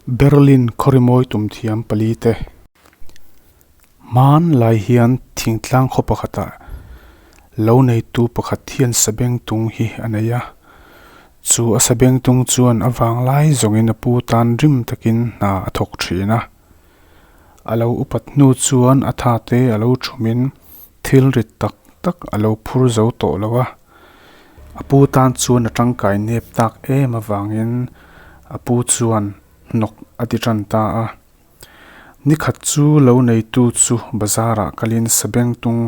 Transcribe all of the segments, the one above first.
Berlin khawrimawi tumthiam palite. Hmanlai hian thingtlang khaw pakhatah lo neitu pakhat hian sabengtung hi a nei a. Chu a sabengtung chuan a vanglai zawngin a pu tan rim takin hna a thawk thin a. A lo upat hnu chuan a tha te a lo thumin thil rit tak tak a lo phur zo tawh lo a. A pu tan chuan a tangkai nep tak em avangin a pu chuan hnawk a ti tan ta a. Nikhat chu lo neitu chu bazar ah kalin sabengtung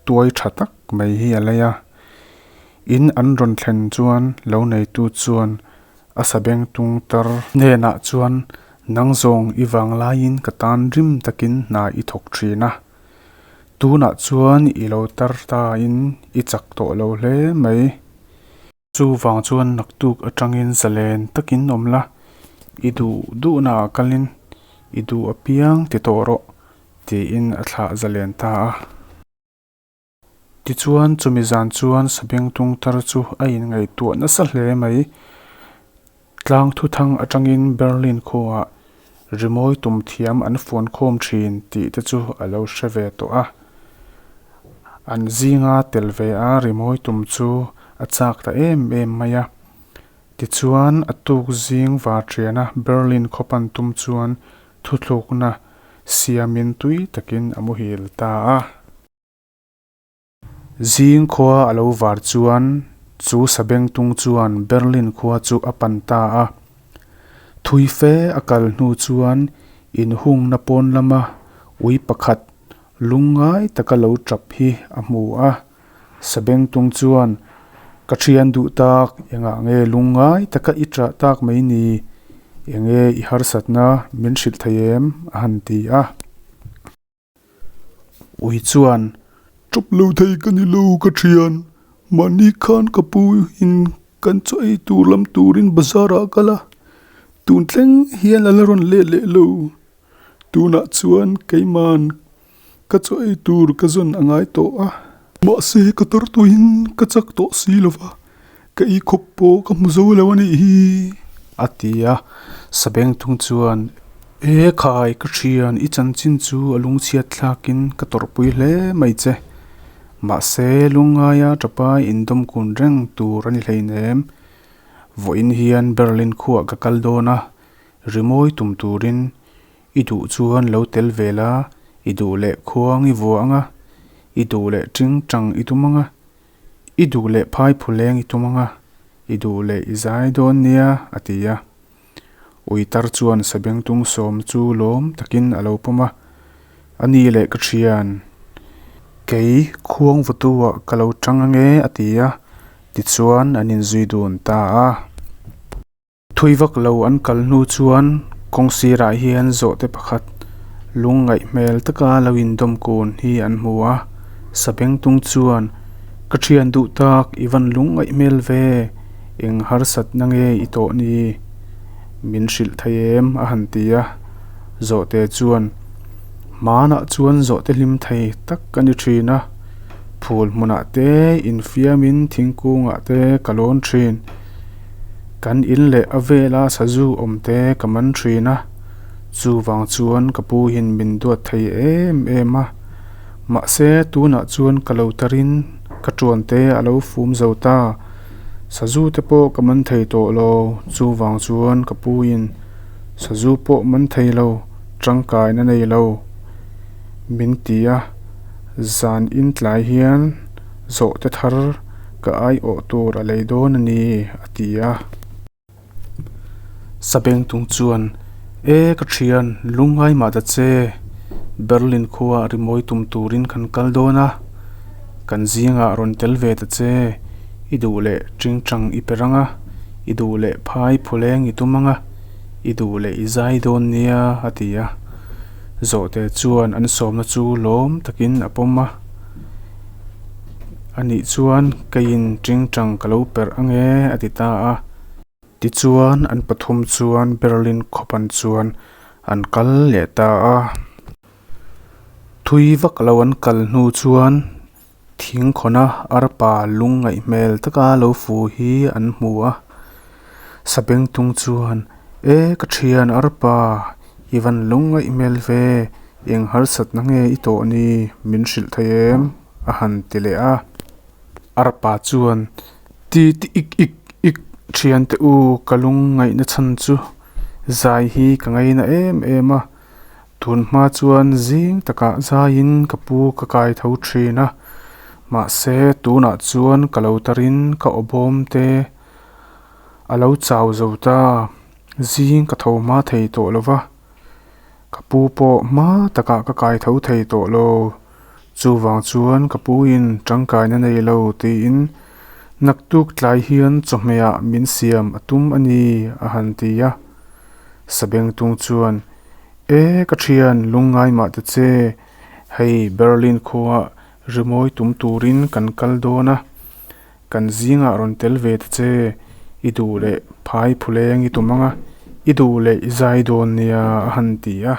tuai tha tak mai hi a lei a. In an rawn thlen chuan lo neitu chuan a sabengtung tar hnenah chuan nang zawng i vanglaiin ka tan rim takin hna i thawk thin a. Tunah chuan i lo tar tain i chak tawh lo hle mai. Chuvang chuan naktuk atangin zalen takin awm la, i duh duhnaah kalin i duh apiang ti tawh rawh, tiin a thlah zalen ta a. Tichuan chumi zan chuan Sabengtung tar chu a inngaihtuah nasa hle mai. Tlang thuthang atangin Berlin khuaah rimawi tum thiam an fuankhawm thin tih te chu a lo hre ve tawh a. An zinga tel ve a rimawi tum chu a chak ta em em mai a. Tichuan a tuk zing varṭiana Berlin khaw pan tum chuan thuthlukna siamin tui takin a muhil ta a. Zing khua a lo var chuan chu sabengtung chuan Berlin khua chu a pan ta a. Thui fe a kal hnu chuan inhungna pawn lama ui pakhat lungngai taka lo tap hi a hmu a. Sabengtung chuan, Ka thian duh tak, engah nge lungngai taka i ṭah tak mai ni? Enge i harsatna min hrilh thei em? a han ti a. Ui chuan, Ṭap lo thei ka ni lo ka ṭhian, mahni khan ka pu in kan chaw ei tur lam turin bazar ah kal a, tun thleng hian a la rawn let leh lo. Tunah chuan keiman ka chaw ei tur ka zawn a ngai tawh a. Mahse ka tar tuiin ka chak tawh si lo va, ka ei khawp pawh ka hmu zo lo a nih hi. A ti a, Sabengtung chuan, E khai, ka thian, i chanchin chu a lungchhiat thlakin ka tawrhpui hle mai che. Mahse, lungngaia tapa indawm kun reng tur a ni hleinem. Vawiin hian Berlin khuah ka kal dawn a, rimawi tum turin I duh chuan lo tel ve la, i duh leh khuang i vuah ang a, i duh leh ṭing ṭang i tum ang a, i duh leh phai phuleng i tum ang a, i duh leh i zai dawn nia, a ti a. Ui tar chuan sabengtung sawm chu lawm takin a lo pawm a, A ni leh ka ṭhian, kei khuang vawtu-ah ka lo ṭang ang e, a ti a, tichuan an inzui dun ta a. Thui vak lo an kal hnu chuan kawng sirah hian zawhte pakhat lung ngaih hmel taka lo indawm kun hi an hmu a, Sabengtung chuan ka thian duh tak i van lung ngaih hmel ve, eng harsatna nge i tawh ni? Min hrilh thei em? a han ti a, zawhte chuan hmanah chuan zawhte hlim thei tak ka ni thin a, phul hmunah te infiamin thingkungah te ka lawn thin. Kan in leh a vela sazu awm te ka man thin a, chuvang chuan ka pu hian min duat thei em em a. Mahse tunah chuan ka lo tarin ka tuan te a lo fum zo ta, sazu te pawh ka man thei tawh lo, chuvang chuan ka pu in sazu pawh man thei lo, tangkaina nei lo min ti a, zan in tlai hian zawhte thar Ka aiawh tur a lei dawn a ni, a ti a. Sabengtung chuan, E ka thian, lungngai mah ta che, Berlin khua rimawi tum turin kan kal dawn a, kan zingah rawn tel ve ta che, i duh leh tingtang i per ang a, i duh leh phai phuleng i tum ang a, i duh leh i zai dawn nia, a ti a. Zawhte chuan an sawmna chu lawm takin a pawm a. A nih chuan keiin tingtang ka lo perh ang e a ti ta a. Tichuan an pathum chuan Berlin khawpan chuan an kal leh ta a. Thui vak lo an kal hnu chuan thing khawna arpa lung ngaih hmel taka lo fu hi an hmu a. Sabengtung chuan. E ka thian arpa, i van lungngaih hmel ve, eng harsatna nge i tawh ni min hrilh thei em? a han ti leh a. Arpa chuan, Ti ti ik ik ik, thiante u ka lungngaihna chhan chu zai hi ka ngaina em em a, Tun hma chuan zing takah zaiin ka pu ka kai tho thin a, mahse tunah chuan ka lo tarin ka awbawm te a lo chau zo ta, zing ka tho hma thei tawh lo va, ka pu pawh hma takah ka kai tho thei tawh lo, chuvang chuan ka puin tangkaina nei lo tiin naktuk tlai hian chawhmehah min siam a tum a ni a han ti a. Sabengtung chuan, E ka thian, lungngai mah ta che, hei Berlin khuaah rimawi tum turin kan kal dawn a, kan zingah rawn tel ve ta che, i duh leh phai phuleng i tum ang a, i duh leh i zai dawn nia a han ti a.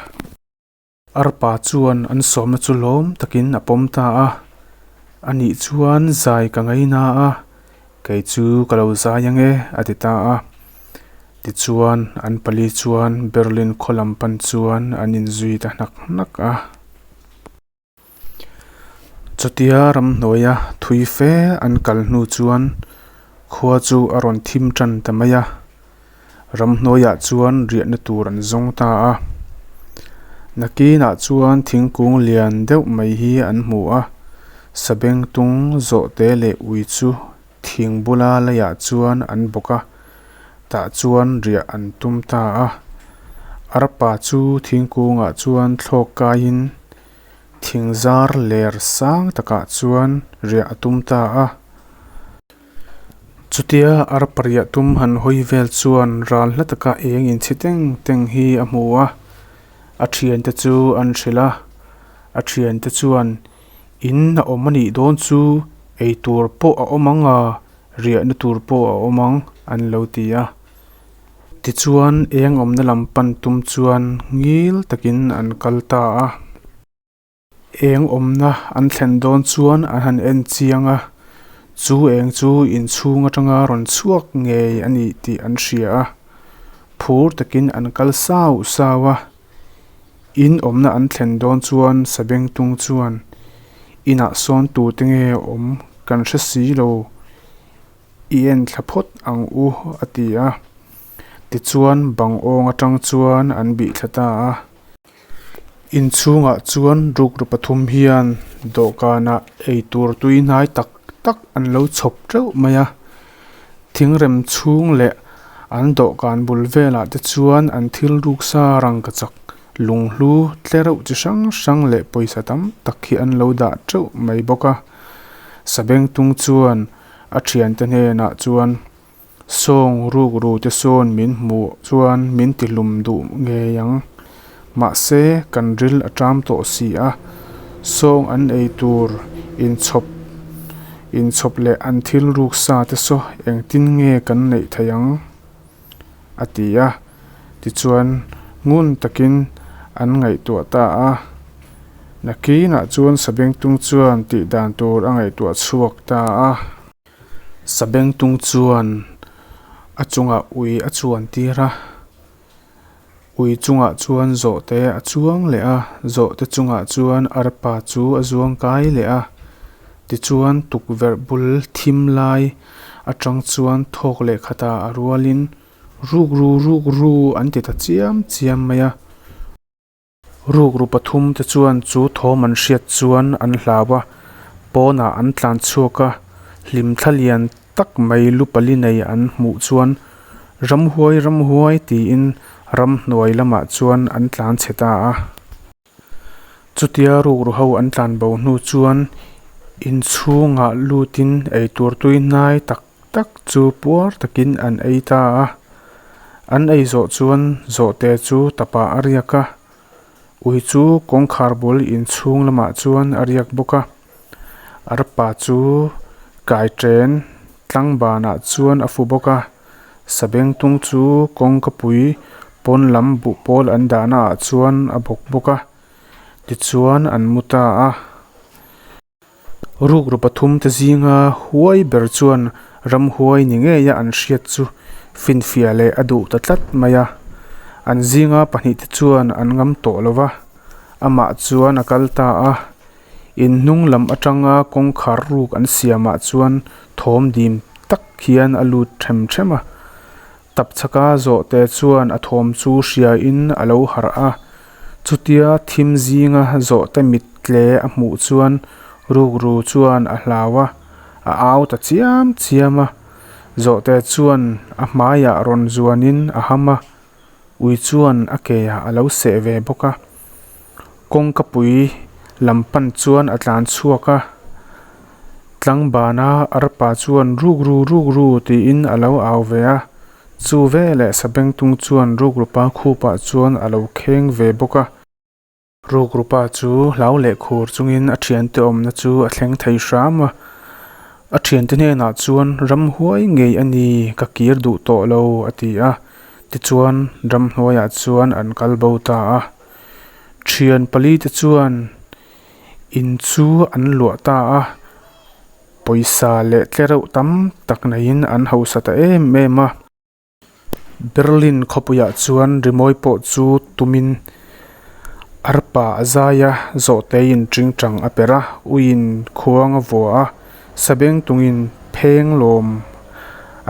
Arpa chuan an sawmna chu lawm takin a pawm ta a, Anih chuan zai ka ngaina a, kei chu ka lo zai ang e a ti ta a. Tichuan an pali chuan Berlin khaw lam pan chuan an inzui ta hnak hnak a. Chutia ramhnuaia thui fe an kal hnu chuan khua chu a rawn thim tan ta mai a, ramhnuaiah chuan riahna tur an zawng ta a. Nakinah chuan thingkung lian deuh mai hi an hmu a, sabengtung zawhte leh ui chu thing bula leiah chuan an bawk a, tah chuan riah an tum ta a. Arpa chu thingkungah chuan thlawk kaiin Thing zar ler sang takah chuan riah a tum ta a. Chutia arpa riah tum han hawi vel chuan ral hla taka eng inchhi teng teng hi a hmu a. A thiante chu an hrilh a, a thiante chuan in a awm a nih dawn chu eitur pawh a awm ang a, riahna tur pawh a awm ang an lo ti a. Tichuan eng awmna lam pan tum chuan ngil takin an kal ta a. Eng awmna an thlen dawn chuan an han en chiang a, chu eng chu inchhung atanga rawn chhuak ngei a ni tih an hria a. Phur takin an kal sau sau a. In awmna an thlen dawn chuan Sabengtung chuan, Inah sawn tute nge awm kan hre si lo. I en thla phawt ang u a ti a. Tichuan bang awng atang chuan an bih thla ta a. Inchhungah chuan rukru pathum hian dawhkanah eitur tui hnai tak tak an lo chhawp teuh mai a. Thingrem chhung leh an dawhkan bul velah te chuan an thil ruksa rangkachak lunghlu tlereuh chi hrang hrang leh pawisa tam tak hi an lo dah teuh mai bawk a. Sabengtung chuan A thiante hnenah chuan, Sawng rukru te sawn min hmuh chuan min tihlum duh ngei ang. Mahse, kan ril a ṭam tawh si a, sawng an ei tur inchhawp inchhawp leh an thil ruk sa te saw engtin nge kan neih theih ang? a ti a. Tichuan, ngun takin an ngaihtuah ta a. Nakinah chuan Sabengtung chuan tih dan tur a ngaihtuah chhuak ta a. Sabengtung chuan a chungah ui a chuan tir a, ui chungah chuan zawhte a chuang leh a, zawhte chungah chuan arpa chu a zuang kai leh a. Tichuan tukverh bul thim lai atang chuan thawk leh khatah a rualin ruk ru ruk ru an ti ta chiam chiam mai a. Rukru pathum te chuan chu thawm an hriat chuan an hlau a, pawnah an tlan chhuak a, hlimthla lian tak mai lu pali nei an hmuh chuan ramhuai ramhuai tiin ramhnuai lamah chuan an tlan chhe ta a. Chutia rukru ho an tlan bo hnu chuan inchhungah lutin eitur tui hnai tak tak chu puar takin an ei ta a. An ei zawh chuan zawhte chu tapah a riak a, ui chu kawngkhar bul inchhung lamah chuan a riak bawk a. Arpa chu kai chen tlangbanah chuan a fu bawk a, sabengtung chu kawngkapui pawn lam buhpawl an dahna ah chuan a bawk bawk a, tichuan an mu ta a. Rukru pathum te zinga huai ber chuan ramhuai ni ngeia an hriat chu finfiah leh a duh ta tlat mai a. An zinga pahnihte chuan an ngam tawh lo va, amah chuan a kal ta a. In hnung lam atanga kawngkhar ruk an siamah chuan thawm dim tak hian a lut them them a. Tapchhaka zawhte chuan a thawm chu hriain a lo harh a. Chutia thim zinga zawhte mit tle a hmuh chuan rukru chuan a hlau a, a au ta chiam chiam a. Zawhte chuan a hmaiah rawn zuanin a ham a, ui chuan a keah a lo seh ve bawk a. Kawngkapui lam pan chuan a tlan chhuak a, tlangbana arpa chuan rukru rukru tiin a lo au ve a, chu veleh sabengtung chuan rukrupa khupah chuan a lo kheng ve bawk a. Rukrupa chu hlau leh khur chungin a thiante awmna chu a thleng thei hram a. A thiante hnenah chuan ramhuai ngei a ni, ka kir duh tawh lo a ti a. Tichuan ramhnuaiah chuan an kal bo ta a. Thian pali te chuan in chu an luah ta a. Pawisa leh tlereuh tam tak neiin an hausa ta em em a. Berlin khawpuiah chuan rimawi pawh chu tumin arpa a zai a, zawhteiin tingtang a perh a, uiin khuang a vua a, sabengtungin pheng lawm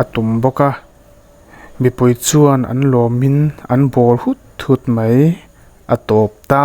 a tum bawk a, mipui chuan an lawmin an bawl hut hut mai a tawp ta.